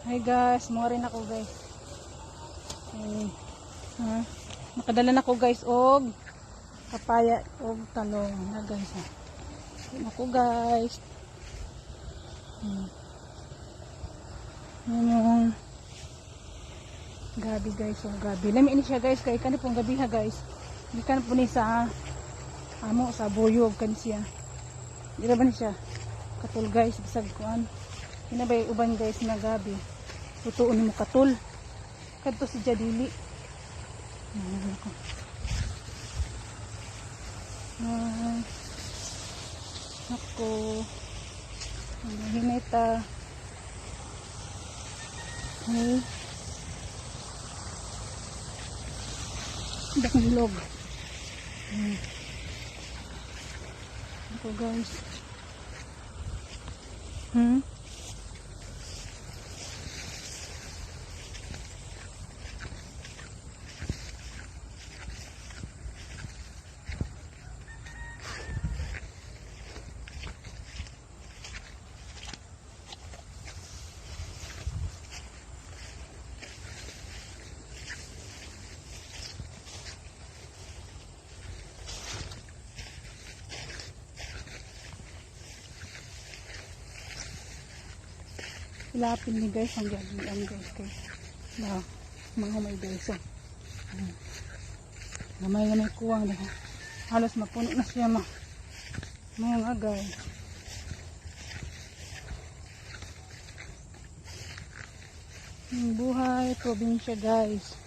Hi guys, mo rin ako, guys. Eh, ha? Nakadala na ko, guys, og papaya og talong na, guys. Ha. Ako, guys. Yan yung gabi, guys, oh, gabi. Lami ni siya, guys, kay kani pong gabi ha, guys. Gikan po ni sa amo sa buyog kan siya. Di ba ni siya? Katul, guys, bisag kuan. Hinabay uban, guys, na gabi. Tutuon nimo katul. Kadto si Jadili. Ano ko. Ay. Ako. Ano hineta. Ay. Dakong log. Ako, guys. Ilapin ni, guys, ang gabian, guys, kay na mga may, guys, oh. Gamay na may kuwang na. Halos mapuno na siya ma. Mga guys. Yung buhay probinsya, guys.